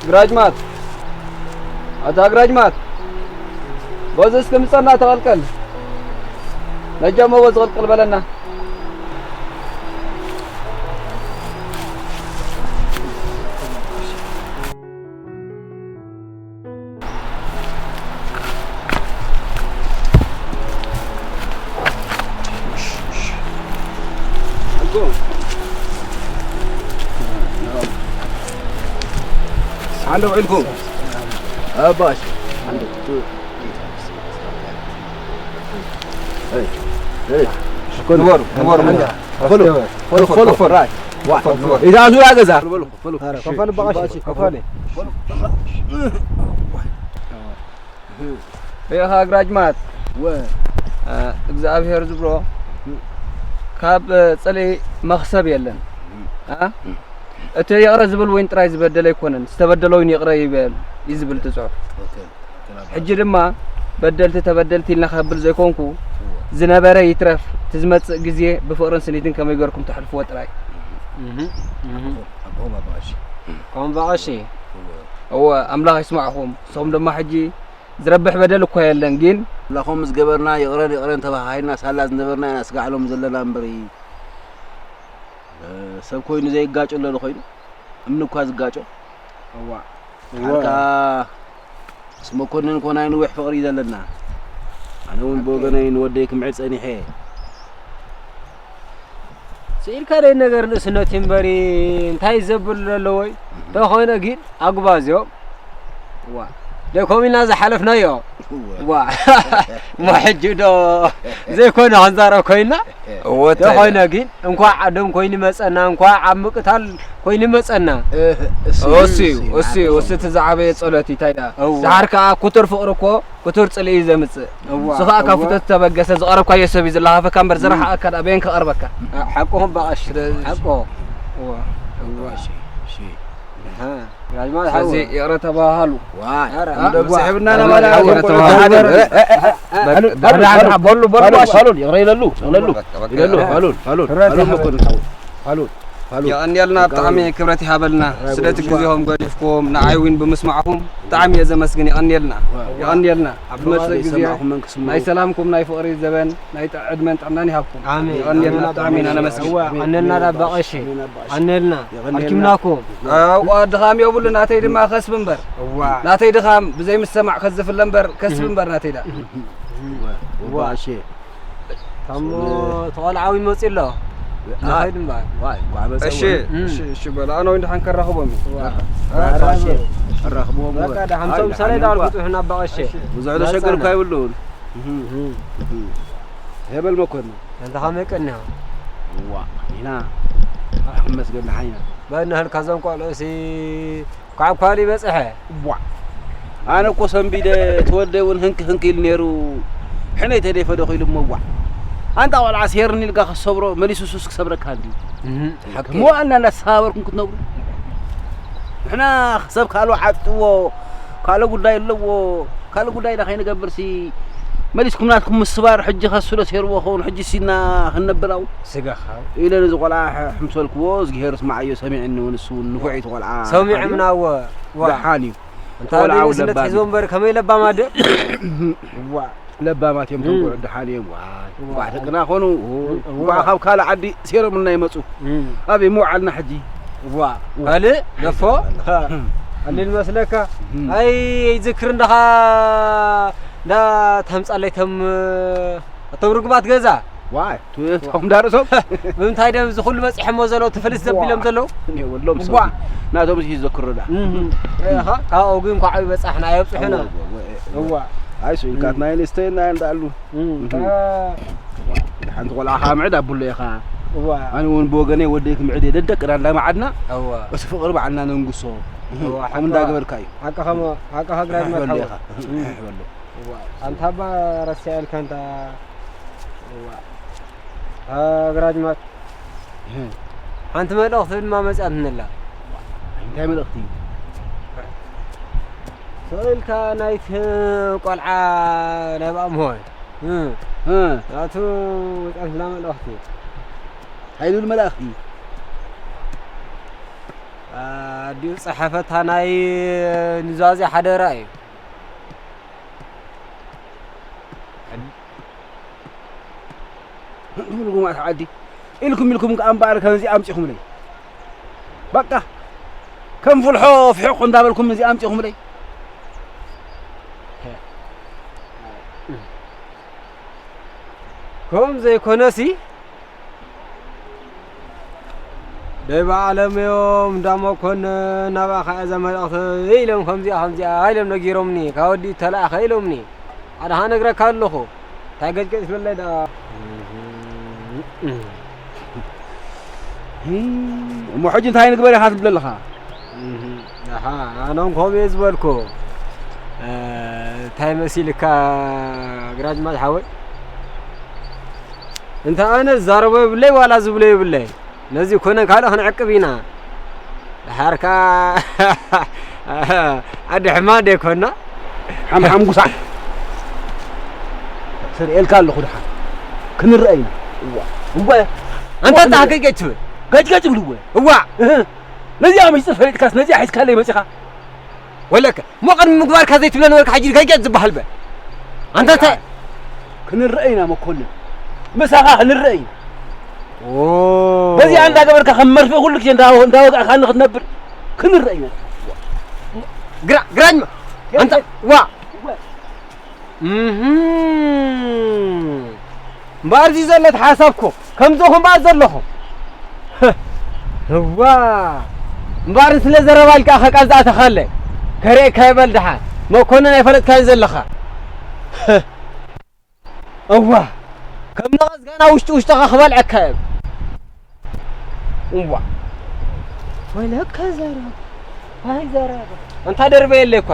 ግራጅማት፣ ኣታ ግራጅማት፣ በዚ እስኪ ምጸና ተቐልቀል። ነጃሞ በዚ ቅልቅል በለና። ሓንደ ውዒልኩም ኣባሽ ንበሩ ንበሩ። ፈሎ ፈሎ ፈሎ ፈሎ። ኢዛ ዙራ ገዛ። ኧረ፣ ከፈል በቃ፣ እሺ፣ ከፈል። ሪኢኻ ግራጅማት፣ ወ- እ፣ እግዚኣብሔር ዝብሎ ካብ፣ እ፣ ጽልኢ መኽሰብ የለን። እ? እቲ ይቕረ ዝብል ወይን ጥራይ ዝበደለ ኣይኮነን፣ ዝተበደለ ወይን ይቕረ ይበል እዩ ዝብል እቲ ጽሑፍ። ኦኬ። ሕጂ ድማ በደልቲ ተበደልቲ ኢልና ከብል ዘይኮንኩ፣ ዝነበረ ይትረፍ፣ እቲ ዝመጽእ ግዜ ብፍቕርን ስኒትን ከመይ ገርኩም ተሕልፍዎ ጥራይ። እህ፣ እህ። ኣቦ ባባሽ። ኮም ባባሽ። እወ። እወ፣ ኣምላኽ ይስማዕኹም። ንስኹም ድማ ሕጂ ዝረብሕ በደል እኳ የለን፣ ግን ኣምላኾም ምስ ገበርና ይቕረን ይቕረን ተባሃሂልና ሳላ ዝነበርና ኢና ስጋዕ ሎም ዘለና እምበሪ፣ እ፣ ሰብ ኮይኑ ዘይጋጮ ኣሎ ዶ ኮይኑ? እምኒ እኳ ዝጋጮ። እዋ። ሓልካ ምስ መኮንን ኮናይ ንዊሕ ፍቕሪ እዩ ዘለና። ኣነ እውን ብወገነይ ንወደይ ክምዕድ ጸኒሐ። ስኢልካ ደይ ነገር ንእስነት እዩ እምበሪ እንታይ ዘብል ኣለዎ እዩ? እንተኾነ ግን ኣጉባዝዮም። ዋ። ደይ ከምኡ ኢልና ዝሓለፍናዮ። እወ። ዋ። እሞ ሕጂ ዶ ዘይኮነ ክንዛረብ ኮይና? እወ፣ እንታይ ተኾነ ኢለ? ግን እንኳዕ ዓዶም ኮይኑ መጸና፣ እንኳዕ ኣብ ምቅታል ኮይኑ መጸና። እህ፣ እሱ፣ እሱ እዩ፣ እሱ እዩ፣ እሱ እቲ ዝዓበየ ጸሎት እዩ፣ እንታይ ደኣ? እወ። ደሓር ከኣ ክቱር ፍቕሪ እኮ ክቱር ጽልኢ እዩ ዘምጽእ። እወ፣ ንሱ ከኣ ካብ እወ። ፍቶት ዝተበገሰ ዝቐረብካዮ ሰብ እዩ ዝለኻፈካ እምበር፣ ዝረሓቐካ ደኣ በየን ክቐርበካ? እ፣ ሓቅኹም በቐሽ፣ ስለዚ ሓቆ። እወ፣ እወ። እሺ፣ እሺ። ኣሃ፣ ግራዝማች ስለዚ ሓወ። ይቕረ ተባሃሉ። ዋይ፣ ኧረ፣ እንዶ እዋ። ብዝሕብና እዋ፣ ነባላ እዋ፣ ይቕረ ተባሃሉ። ሓደ፣ እ፣ እ፣ እ፣ በሉ፣ በሉ፣ በሉ፣ በሉ፣ በሉ፣ በሉ፣ በሉ፣ ይቕረ ይለሉ፣ ይለሉ፣ በቃ፣ በቃ። ይለሉ፣ በሉ፣ በሉ፣ ይቕረ በሉ፣ ተባሃሉ። በሉ፣ በሉ፣ በሉ። በሉ። የቐንየልና፣ ብጣዕሚ ክብረት ይሃበልና። ራይ ስደት በሉ። ግዜኹም ገዲፍኩም ንዓይ እውን ብምስማዕኹም ብጣዕሚ እየ ዘመስግን። የቐንየልና። ዋ። የቐንየልና። ኣብ ዝመጽእ ግዜ ይሰማዕኹም መን ክስምዑ። ናይ ሰላምኩም ናይ ፍቕሪ ዘበን ናይ ጥ-፣ ዕድመን ጥዕናን ይሃብኩም። ኣሜን። የቐንየልና፣ ኣሜን። ብጣዕሚ ኢና ነመስግን። እዋ፣ ኣነልና ዳ ኣባ ቀሺ። ኣሜን ኣባ ቀሺ። ኣነልና። የቐንየልና። ኣርኪብናኩም። ኣዎ፣ ድኻም የብሉ፣ ናተይ ድማ ከስብ እምበር። እዋ። ናተይ ድኻም ብዘይ ምሰማዕ ከዝፍለ እምበር፣ ከስብ እህ። እምበር ናተይ ዳ። እዋ፣ እዋ። እዋ፣ እሺ። ታሞ ተቆልዓዊ መጺ ኣሎ። አ-፣ ንኸይድ እምበር። ዋይ፣ እንኳዕ መጸ እሺ፣ እዋ። እሺ፣ እሺ በሉ። ኣነ ወይ ድሓን ከራኽቦም እዩ። እዋ። አ-፣ ኣራኽቦም። በቃ፣ ደሓን ቶም ኣይ፣ ሰለይ ደሓን ዳር እኳ። ብጽሑና ኣባ ቀሺ። ብዙሕ ዘሸግር እኳ የብሉን። እህ። እህ። እህ። ሄበል መኮንን። ኣንታ ኸመይ ቀኒኻ? ዋ፣ ኢና። ኣመስገን ደሓን ኢና። በእናትካ እዞም ቆልዑ ሲ ኳዕኳል ይበጽሐ። ዋ። ኣነ እኮ ሰንቢደ ተወልደ እውን ህንክ ህንክ ኢሉ ነይሩ። ሕነይ ተደይ ፈደኹ ኢሉ እሞ ዋ። ኣንታ ቆልዓ ሴርኒ ኢልካ ክትሰብሮ መሊሱ ሱስ ክሰብረካ እንድዩ። እህ፣ ሓቂ። እሞ ኣና እናተሰባበርኩም ክትነብሩ። ንሕና ሰብ ካልኦ ዓጥዎ፣ ካልኦ ጉዳይ ኣለዎ፣ ካልኦ ጉዳይና ከይንገብርሲ መሊስኩም ናትኩም ምስባር ሕጂ ከሱ ዶ ሴርዎ ኸውን ሕጂ ሲና ክንነብር ኣብኡ? ስጋኻ። ኢለ ነዚ ቆልዓ ሕ-፣ ሕምሰልክዎ፣ እዝግሄር ስምዓዮ ሰሚዕኒ እውን እሱ እውን ንፉዕ እዩ እቲ ቆልዓ። ሰሚዖምና እወ። ዋ። ደሓን እዩ። እንታ ቆልዓ ደይ እውን ንስነት ለባም ሒዝዎ እዩ። እምበር ከመይ ለባም ኣደ? ዋ። ለባማት እዮም እቶም እም። ቆልዑ ደሓን እዮም። ዋይ። ዋ። እንኳዕ ደቅና ኾኑ። እዋ። እንኳዕ ካብ ካልእ ዓዲ ሴሮምልና ይመጹ። እም። ኣበይ ምውዓልና ሕጂ? ዋ። ዋ። ካልእ ደፎ? ሃ። ኣሊል መስለካ? እም። ኣይ፣ ይዝክር እንደኻ እንዳ ተምጻለይ ተም-፣ እቶም ርጉማት ገዛ። ዋይ። ቱ-፣ እቶም ዳርሶም? ብምንታይ ደም እዚ ኩሉ በጺሖሞ ዘለዉ፣ ትፍልስ ዘቢሎም ዘለዉ? የብሎም ሰብ። ዋ። ናቶም እዚ ይዘክሩ ዳ። እህ። እኻ፣ ካብኡ ግን ኳዕ ይበጻሕና፣ የብጽሑና። እዋ፣ እዋ፣ እዋ። እዋ። ኣይ፣ ስኢልካትና እም። የንስተየና እንዳኣሉ። እም። እህ። ሓንቲ ቆልዓ ከዓ ምዕድ ኣብሎ ኢኻ። እዋ። ኣነ እውን ብወገነይ ወደይ ክምዕድ እየ። ደደቅና እንዳመዓድና፣ እዋ። በቲ ፍቕሪ ባዕልና ነንግሶ። እህ። እዋ፣ ከምኡ ሓቃ-፣ እንዳገበርካ እዩ። ሓቃ ኸሞ-፣ ሓቃ ሃግራይ እህ፣ በሎ መትሓወ። ኢኻ። እም። እህ፣ በሎ። እዋ። ኣንታ ኣባ ረሲዐልካ ኣንታ። እዋ። ኣግራጅማት። እህ። ሓንቲ መልእኽቲ ድማ መጺኣትኒ ኣላ። እንታይ መልእኽቲ? ስቕ ኢልካ ናይቲ ቆልዓ ናይ ብኣምሆይ። እህ። እህ። ናቱ መጺኣትና መልእኽቲ። እንታይ ዝብል መልእኽቲ? ኣዲኡ ጸሓፈታ ናይ ኑዛዜ ሓደራ እዩ። ንጉማት ዓዲ ኢልኩም ኢልኩም ከኣ እምበኣር ከምዚ ኣምጺኹምለይ። በቃ ከም ፍልሖ ፍሕቑ እንዳበልኩም እዚ ኣምጺኹምለይ። ከም ዘይኮነሲ ደይ ባዕሎም እዮም እንዳ መኮንን ናባኻ እዛ መልእኽቲ ኢሎም ከምዚኣ ከምዚኣ ኢሎም ነጊሮምኒ፣ ካብ ወዲኡ ተላእኸ ኢሎምኒ። ኣነ ኸኣ ነግረካ ኣለኹ። እንታይ ገጭገጭ ትብለለይ ደኣ? እሞ ሕጂ እንታይ ንግበር ኢኻ ትብል ኣለኻ? ኣነ እውን ከምኡ እየ ዝበልኩ። እንታይ መሲልካ ግራጅማት ሓወይ? እንተ ኣነ ዝዛረቦ የብለይ ዋላ ዝብሎ የብለይ። ነዚ ኮነ ካልእ ክንዕቅብ ኢና። ደሓርካ ዓዲ ሕማ ደይኮና። ሓምሓም ጉሳዕ። ስርኤልካ ኣለኹ ደሓር። ክንረአ ኢና። እዋ። እዋ። ኣንታ ኣታ ገጭገጭ ትብል። ገጭገጭ ትብል እወ። እዋ። እህ። ነዚኣ መሽጢ ፈሊጥካስ ነዚኣ ሒዝካለይ መጺኻ? ወለከ፣ እሞ ቅድሚ ምግባርካ ዘይትብለ ነበርካ፣ ሕጂ ገይገጥ ዝበሃል በ። ኣንታ እንታይ? ክንረአ ኢና መኮንን። ምሳኻ ክንረአ ኢና። ኦ። በዚኣ እንዳገበርካ ከም መርፍእ ኩሉ ግዜ እንዳ-፣ እንዳወጋእካኒ ክትነብር ክንረአ ኢና። ግራ-፣ ግራኝ፣ ኣንታ፣ ዋ። እህ። እምበኣር እዚ ዘሎ ተሓሳብኩ፣ ከምዚ ኹም በኣር ዘለኹ። እዋ፣ እምበኣር ስለ ዘረባ ኢልካ ኸቃል ዝኣተኻለ፣ ከርእየካ ይበል ደሓን፣ መኮንን ኣይፈለጥካዮን ዘለኻ። እዋ፣ ከም ነቐዝ ጋና ውሽጢ ውሽጥኻ ክበልዐካ እየ። እዋ፣ ወይለከ ዘረባ። ኣይ ዘረባ። ኣንታ ደርበየለይ እኳ።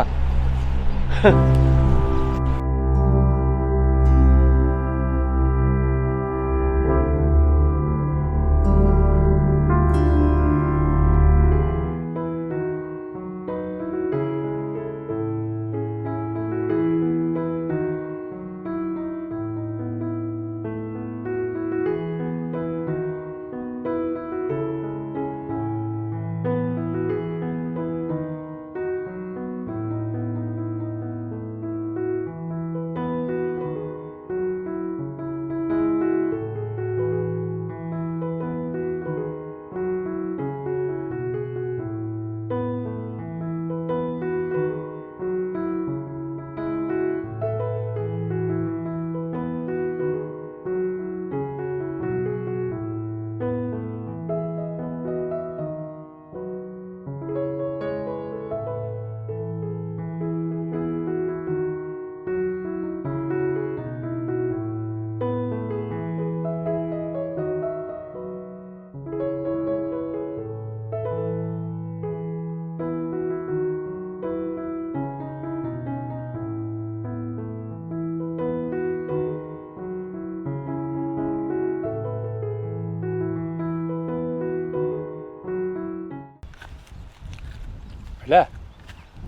ለ፣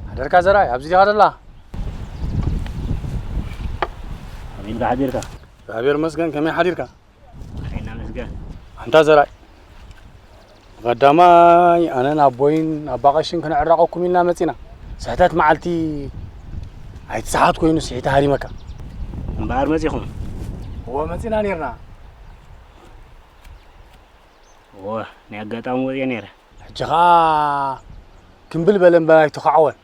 ሓደርካ ዘርኣይ፣ ኣብዚ ዲኻ ዘላ? ከመይ ኢልካ ሓዲርካ? እግዚኣብሔር ይመስገን፣ ከመይ ሓዲርካ? ኣይ፣ እናመስገን። ኣንታ ዘርኣይ፣ ብቐዳማይ ኣነን ኣቦይን ኣባ ቀሺን ክንዕረቐኩም ኢልና መጺና። ስሕተት መዓልቲ ኣይትስሓት ኮይኑ ስሒተ ሃሪመካ። እምበኣር መጺኹም? እወ፣ መጺና ኔርና። እወ፣ ናይ ኣጋጣሚ ወጺኤ ኔረ። ሕጂ ኸኣ ክምብል በለ እምበር ኣይተኻዕወን።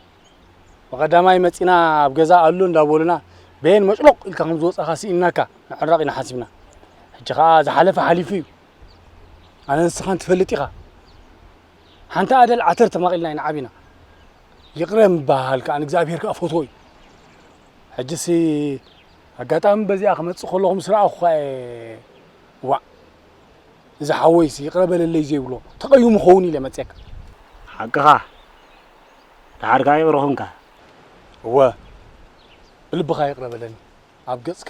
ብቐዳማይ መጺና ኣብ ገዛ ኣሎ እንዳበሉና፣ በየን መጭሎቕ ኢልካ ከም ዝወጻኻ ስኢንናካ ንዕረቕ ኢና ሓሲብና። ሕጂ ኸኣ ዝሓለፈ ሓሊፉ እዩ። ኣነ ንስኻን ትፈልጥ ኢኻ። ሓንቲ ኣደል ዓተር ተማቒልና ኢና ዓቢና። ይቕረ ምባሃል ከኣ ንእግዚኣብሄር ከኣ ፈትዎ እዩ። ሕጂሲ ኣጋጣሚ በዚኣ ክመጽእ ከለኹ ምስ ረኣኹኻ እየ፣ ዋእ፣ እዚ ሓወይሲ ይቕረ በለለይ ዘይብሎ ተቐይሙ ኸውን ኢለ መጽየካ። ሓቅኻ፣ ደሓር ከኣ ይቕረ ኹንካ። እወ፣ ብልብኻ ይቕረ በለኒ። ኣብ ገጽካ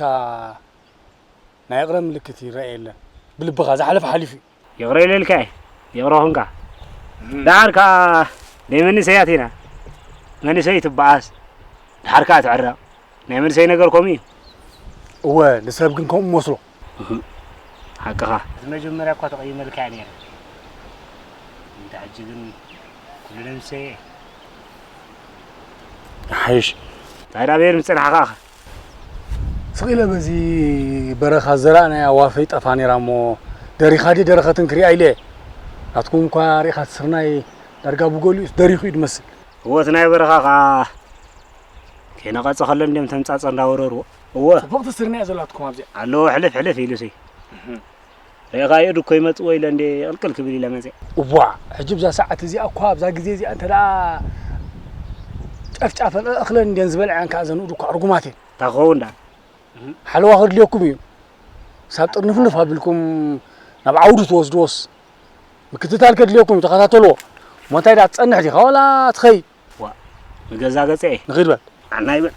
ናይ ይቕረ ምልክት ይረአ የለን። ብልብኻ ዝሓለፈ ሓሊፉ እዩ። ይቕረ ኢለልካ እየ። ይቕረ ኹንካ። እም። ደሓር ከኣ ናይ መንእሰያት ኢና። መንእሰይ ትበኣስ። ደሓር ከኣ ትዕረቕ። ናይ መንእሰይ ነገር ከምኡ እዩ። እወ፣ ንሰብ ግን ከምኡ መስሎ። እህ፣ ሓቅኻ። እቲ መጀመርያ እኳ ተቐይመልካ እየ ነይረ። እንተ ሕጂ ግን ለምሴ ሓይሽ እንታይ ዳቤር ምጽናሕኻ ስቕ ኢለ በዚ በረኻ ዝዘራእናያ ዋፈ ይጠፋ ነይራ እሞ ደሪኻ ድየ ደረኸትን ክሪኣ ኢለ። ናትኩም እኳ ርኢኻ እቲ ስርናይ ዳርጋ ብገሊኡስ ደሪኹ እዩ ዝመስል። እወ እቲ ናይ በረኻ ኸዓ ከይነቐጸ ከሎ እንድዮም ተምጻጸ እንዳወረርዎ። እወ ጽቡቕቲ ስርናይ እያ ዘላትኩም ኣብዚኣ። ኣለዎ ሕልፍ ሕልፍ ኢሉሲ። ርኢኻዮ ድኮ ይመጽዎ ኢለ እንዴ ቅልቅል ክብል ኢለ መጽየ። እዋእ ሕጂ ብዛ ሰዓት እዚኣ እኳ ኣብዛ ግዜ እዚኣ እንተ ደኣ ጨፍጫፈን ኣእኽለን እንድየን ዝበልዐን ከኣ እዘን እዱ እኳ ርጉማት እየን። እንታይ ክኸውን ደኣ? ሓለዋ ከድልየኩም እዩ። ክሳብ ጥርንፍንፍ ኣቢልኩም ናብ ዓውዲ ትወስድዎስ ምክትታል ከድልየኩም እዩ። ተኸታተልዎ። እሞ እንታይ ደኣ ትጸንሕ ዲኻ ዋላ ትኸይድ? ዋ ንገዛ ገጸ እየ። ንኺድ በል። ኣና ይበል።